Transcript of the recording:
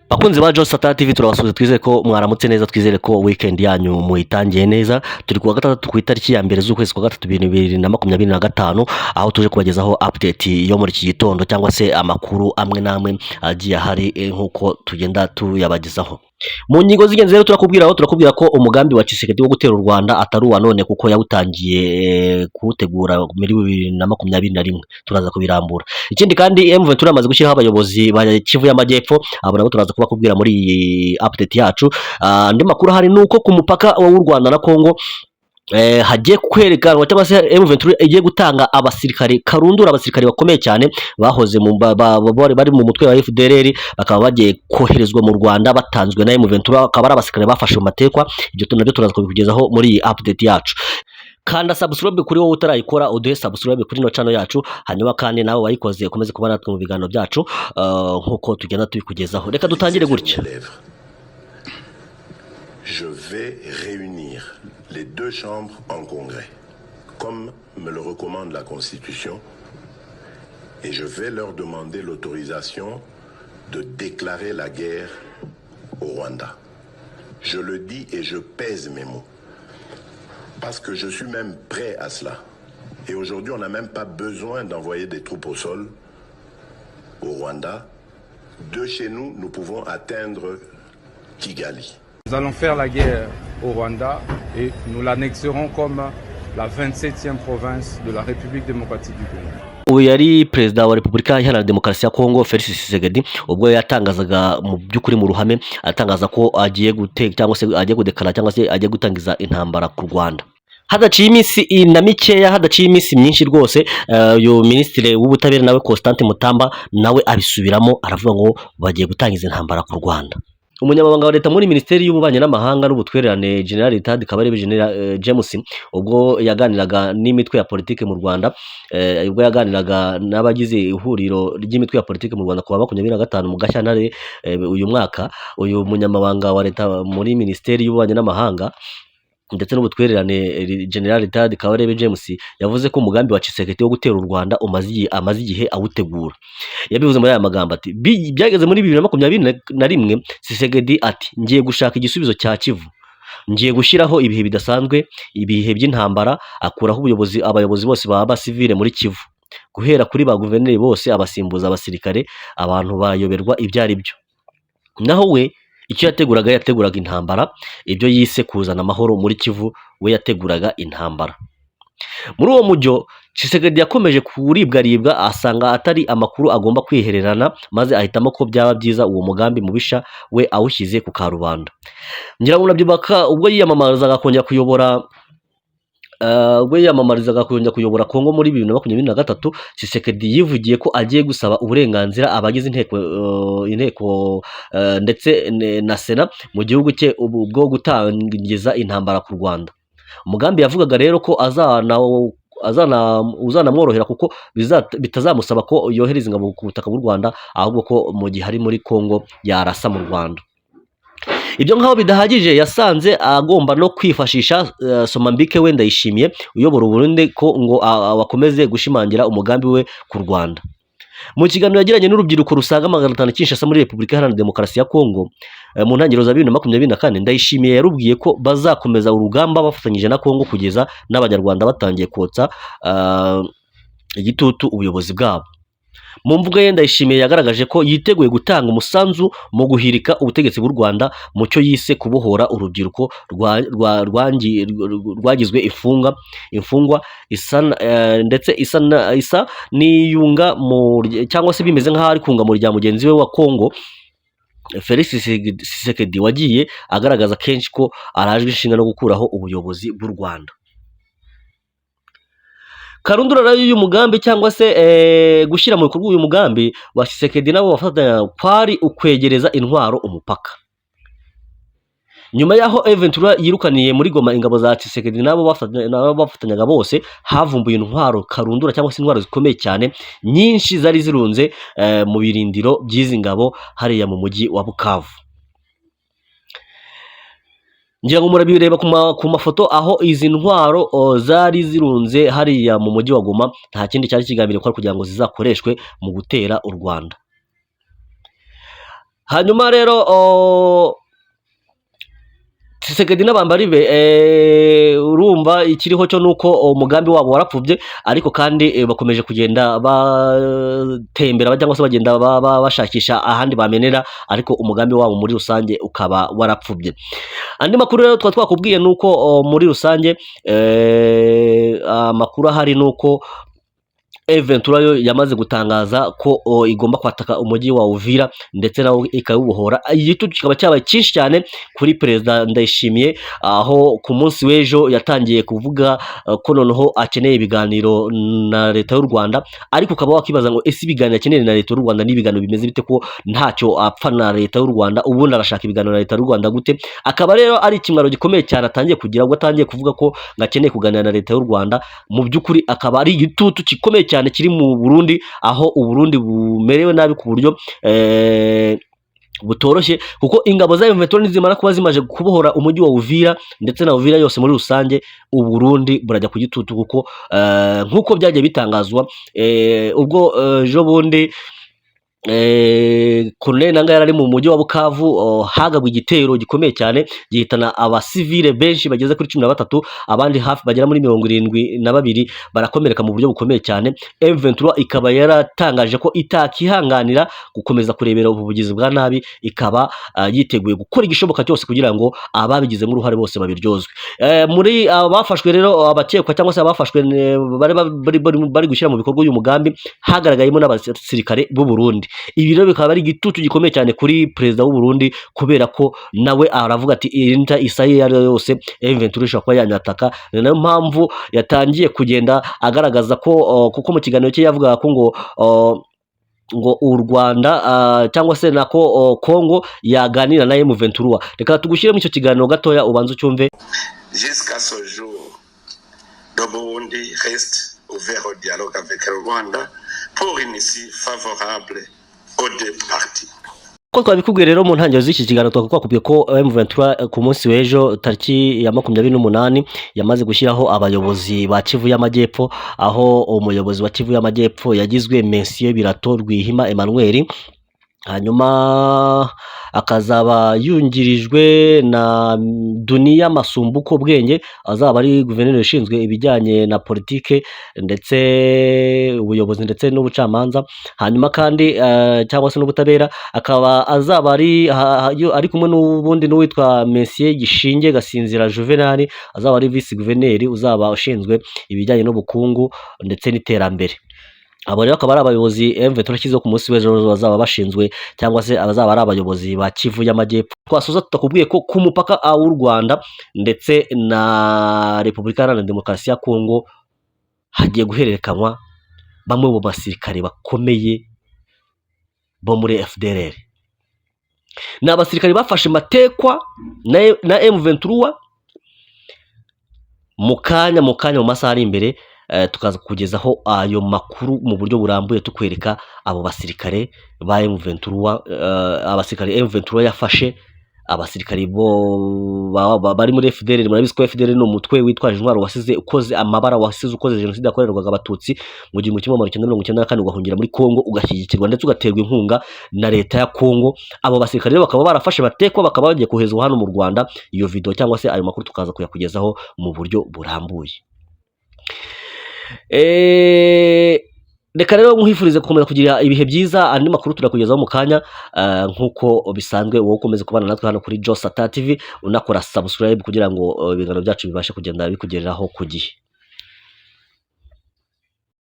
Bakunzi ba Jos Satara TV, turabasuhuza. Twizere ko mwaramutse neza, twizere ko weekend yanyu muyitangiye neza. Turi kuwa gatandatu, ku itariki ya 1 z'ukwezi kwa gatatu 2025, aho tuje kubagezaho update yo muri iki gitondo cyangwa se amakuru amwe n'amwe agiye ahari, nk'uko tugenda tuyabagezaho mu ngingo z'ingenzi. Rero turakubwira ko umugambi wa Tshisekedi wo gutera u Rwanda atari uwa none, kuko yawutangiye kuwutegura muri 2021. Turaza kubirambura. Ikindi kandi, M23 yamaze gushyiraho abayobozi ba Kivu y'Amajyepfo. Abo nabo turaza kubakubwira muri iyi update yacu. Andi makuru ahari ni uko ku mupaka w'u Rwanda na Congo hagiye kwerekanwa cyangwa se M23 igiye gutanga abasirikare karundura, abasirikare bakomeye cyane bahoze mu ba, ba, ba, bari mu mutwe wa FDLR, bakaba bagiye koherezwa mu Rwanda batanzwe na M23, bakaba ari abasirikare bafashe mu matekwa. Ibyo nabyo turaza kubikugezaho muri iyi update yacu. Kanda subscribe kuri wowe utarayikora, uduhe subscribe kuri ino channel yacu. Hanyuma kandi nawe wayikoze, ukomeze kuba natwe mu biganiro byacu nk'uko tugenda tubikugezaho. Reka dutangire gutya. Mes lèvres. Je vais réunir les deux chambres en congrès, comme me le recommande la Constitution, et je vais leur demander l'autorisation de déclarer la guerre au Rwanda. Je le dis et je pèse mes mots, parce que je suis même prêt à cela. Et aujourd'hui, on n'a même pas besoin d'envoyer des troupes au sol au Rwanda. De chez nous, nous pouvons atteindre Kigali. Nous allons faire la guerre au Rwanda et nous l'annexerons comme la 27e province de la République démocratique du Congo. Uyu yari Perezida wa Repubulika Iharanira Demokarasi ya Kongo, Felix Tshisekedi, ubwo yatangazaga mu by'ukuri mu ruhame, atangaza ko agiye guteka cyangwa se agiye kudekara cyangwa se agiye gutangiza intambara ku Rwanda. Hadaciye iminsi na mikeya, hadaciye iminsi myinshi rwose, uyu minisitiri w'ubutabera nawe, Constant Mutamba, nawe abisubiramo, aravuga ngo bagiye gutangiza intambara ku Rwanda. Umunyamabanga wa leta muri Minisiteri y'Ububanyi n'Amahanga n'Ubutwererane, General Retired Kabarebe General James, ubwo yaganiraga n'imitwe ya politike mu Rwanda, ubwo yaganiraga n'abagize ihuriro ry'imitwe ya politike mu Rwanda kuwa 25 mu Gashyantare uyu mwaka, uyu munyamabanga wa leta muri Minisiteri y'Ububanyi n'Amahanga ndetse n'Ubutwererane, General Retired Kabarebe James, yavuze ko umugambi wa Tshisekedi wo gutera u Rwanda amaze igihe awutegura. Yabivuze muri aya magambo, ati: "Byageze muri 2021, Tshisekedi ati ngiye gushaka igisubizo cya Kivu, ngiye gushyiraho ibihe bidasanzwe, ibihe by'intambara." Akuraho ubuyobozi, abayobozi bose baba basivile muri Kivu, guhera kuri ba guverineri bose, abasimbuza abasirikare. Abantu bayoberwa ibyo ari byo. Naho we icyo yateguraga, yateguraga intambara. Ibyo yise kuzana amahoro muri Kivu, we yateguraga intambara. Muri uwo mujyo, Tshisekedi yakomeje kuribwaribwa, asanga atari amakuru agomba kwihererana, maze ahitamo ko byaba byiza uwo mugambi mubisha we awushyize ku karubanda. Ngira ngo murabyibuka ubwo yiyamamarizaga kongera kuyobora, ubwo yiyamamarizaga kongera kuyobora Kongo muri 2023, Tshisekedi yivugiye ko agiye gusaba uburenganzira abagize inteko ndetse na sena mu gihugu cye ubu bwo gutangiza intambara ku Rwanda. Umugambi yavugaga rero ko azana azana uzanamworohera, kuko bitazamusaba ko yohereza ingabo ku butaka bw'u Rwanda, ahubwo ko mu gihe ari muri Kongo yarasa mu Rwanda. Ibyo nk'aho bidahagije, yasanze agomba no kwifashisha Somambike we Ndayishimiye uyobora Uburundi, ko ngo bakomeze gushimangira umugambi we ku Rwanda. Mu kiganiro yagiranye n'urubyiruko rusaga 500 Kinshasa muri Repubulika Iharanira Demokarasi ya Kongo mu ntangiriro za 2024, Ndayishimiye yarubwiye ko bazakomeza urugamba bafatanyije na Kongo kugeza n'Abanyarwanda batangiye kotsa igitutu ubuyobozi bwabo. Mu mvugo ye, Ndayishimiye yagaragaje ko yiteguye gutanga umusanzu mu guhirika ubutegetsi bw'u Rwanda, mu cyo yise kubohora urubyiruko rwagizwe imfungwa, isa ndetse isa n'iyunga mu cyangwa se bimeze nk'aho ari kunga mu rya mugenzi we wa Kongo, Felix Tshisekedi, wagiye agaragaza kenshi ko arajwe ishinga no gukuraho ubuyobozi bw'u Rwanda. Karundura rero y'uyu mugambi cyangwa se gushyira mu bikorwa uyu mugambi wa Tshisekedi nabo bafatanya, kwari ukwegereza intwaro umupaka. Nyuma y'aho M23 yirukaniye muri Goma ingabo za Tshisekedi nabo bafatanyaga bose, havumbuye intwaro karundura cyangwa se intwaro zikomeye cyane nyinshi zari zirunze mu birindiro by'izi ngabo hariya mu mujyi wa Bukavu. Ngira ngo murabireba ku mafoto aho izi ntwaro zari zirunze hariya mu mujyi wa Goma. Nta kindi cyari kigambiriwe ko ari kugira ngo zizakoreshwe mu gutera u Rwanda. Hanyuma rero Tshisekedi n'abambari be, urumva ikiriho cyo nuko umugambi wabo warapfubye, ariko kandi bakomeje kugenda batembera cyangwa se bagenda bashakisha ahandi bamenera, ariko umugambi wabo muri rusange ukaba warapfubye. Andi makuru rero twa twakubwiye nuko muri rusange amakuru ahari nuko M23 yo yamaze gutangaza ko igomba kwataka umujyi wa Uvira ndetse nawo ikawubohora. Igitutu kikaba cyabaye cyinshi cyane kuri Perezida Ndayishimiye, aho ku munsi w'ejo yatangiye kuvuga ko noneho akeneye ibiganiro na leta y'u Rwanda. Ariko ukaba wakibaza ngo: ese ibiganiro akeneye na leta y'u Rwanda ni ibiganiro bimeze bite, ko ntacyo apfa na leta y'u Rwanda? Ubundi arashaka ibiganiro na leta y'u Rwanda gute? Akaba rero ari ikimwaro gikomeye cyane atangiye kugira ubwo atangiye kuvuga ko ngo akeneye kuganira na leta y'u Rwanda. Mu by'ukuri akaba ari igitutu gikomeye cyane kiri mu Burundi, aho u Burundi bumerewe nabi ku buryo butoroshye, kuko ingabo za M23 nizimara kuba zimaze kubohora umujyi wa Uvira ndetse na Uvira yose muri rusange, u Burundi burajya ku gitutu, kuko nk'uko byagiye bitangazwa ubwo ejo bundi Colonel Nanga yari ari mu mujyi wa Bukavu, hagabwe igitero gikomeye cyane gihitana abasivile benshi bageze kuri 13, abandi hafi bagera muri 72 barakomereka mu buryo bukomeye cyane. M23 ikaba yaratangaje ko itakihanganira gukomeza kurebera ubu bugizi bwa nabi, ikaba yiteguye gukora igishoboka cyose kugira ngo ababigizemo uruhare bose babiryozwe. Muri abafashwe rero, abakekwa cyangwa se abafashwe bari gushyira mu bikorwa uyu mugambi, hagaragayemo n'abasirikare b'u Burundi. Ibi rero bikaba ari igitutu gikomeye cyane kuri perezida w'u Burundi, kubera ko nawe aravuga ati: "Irinda isaha iyo ari yo yose M23 ishobora kuba yanyataka." Ni nayo mpamvu yatangiye kugenda agaragaza ko kuko mu kiganiro cye yavugaga ko ngo u Rwanda cyangwa se nako Congo yaganira na M23. Reka tugushyire mu icyo kiganiro gatoya ubanze ucyumve. Jusqu'à ce jour, le Burundi reste ouvert au dialogue avec le Rwanda pour une issue favorable aux deux parties. Ko twabikubwiye rero mu ntangiriro z'iki kiganiro, twakubwiye ko M23 ku munsi w'ejo tariki ya 28 yamaze gushyiraho abayobozi ba Kivu y'Amajyepfo, aho umuyobozi wa Kivu y'Amajyepfo yagizwe Monsieur Birato Rwihima Emmanuel, hanyuma akazaba yungirijwe na Duniya Masumbuko Bwenge, azaba ari guverineri ushinzwe ibijyanye na politike ndetse ubuyobozi ndetse n'ubucamanza, hanyuma kandi cyangwa se n'ubutabera, akaba azaba ari kumwe n'ubundi n'uwitwa Monsieur Gishinge Gasinzira Juvenal, azaba ari visi guverineri uzaba ushinzwe ibijyanye n'ubukungu ndetse n'iterambere. Abo rero akaba ari abayobozi M23 yashyizeho ku munsi w'ejo bazaba bashinzwe cyangwa se abazaba ari abayobozi ba Kivu y'Amajyepfo. Twasoza tutakubwiye ko ku mupaka w'u Rwanda ndetse na Repubulika Iharanira Demokarasi ya Kongo hagiye guhererekanywa bamwe mu basirikare bakomeye bo muri FDLR. Ni abasirikare bafashe matekwa na M23. Mu kanya mu masaha ari imbere tukaza kukugezaho ayo makuru mu buryo burambuye, tukwereka abo basirikare ba M23, abasirikare M23 yafashe, abasirikare bo bari muri FDLR. Murabizi ko FDLR ni umutwe witwaje intwaro wasize ukoze amabara, wasize ukoze jenoside yakorerwaga abatutsi mu 1994, ugahungira muri Kongo, ugashyigikirwa ndetse ugaterwa inkunga na leta ya Kongo. Abo basirikare rero bakaba barafashe batekwa, bakaba bagiye koherezwa hano mu Rwanda. Iyo video cyangwa se ayo makuru tukaza kuyakugezaho mu buryo burambuye. Reka rero nkwifurize gukomeza kugira ibihe byiza. Andi makuru turakugezaho mu kanya nk'uko bisanzwe. Wowe ukomeze kubana natwe hano kuri Josata TV, unakora subscribe kugira ngo ibiganiro byacu bibashe kugenda bikugereraho ku gihe.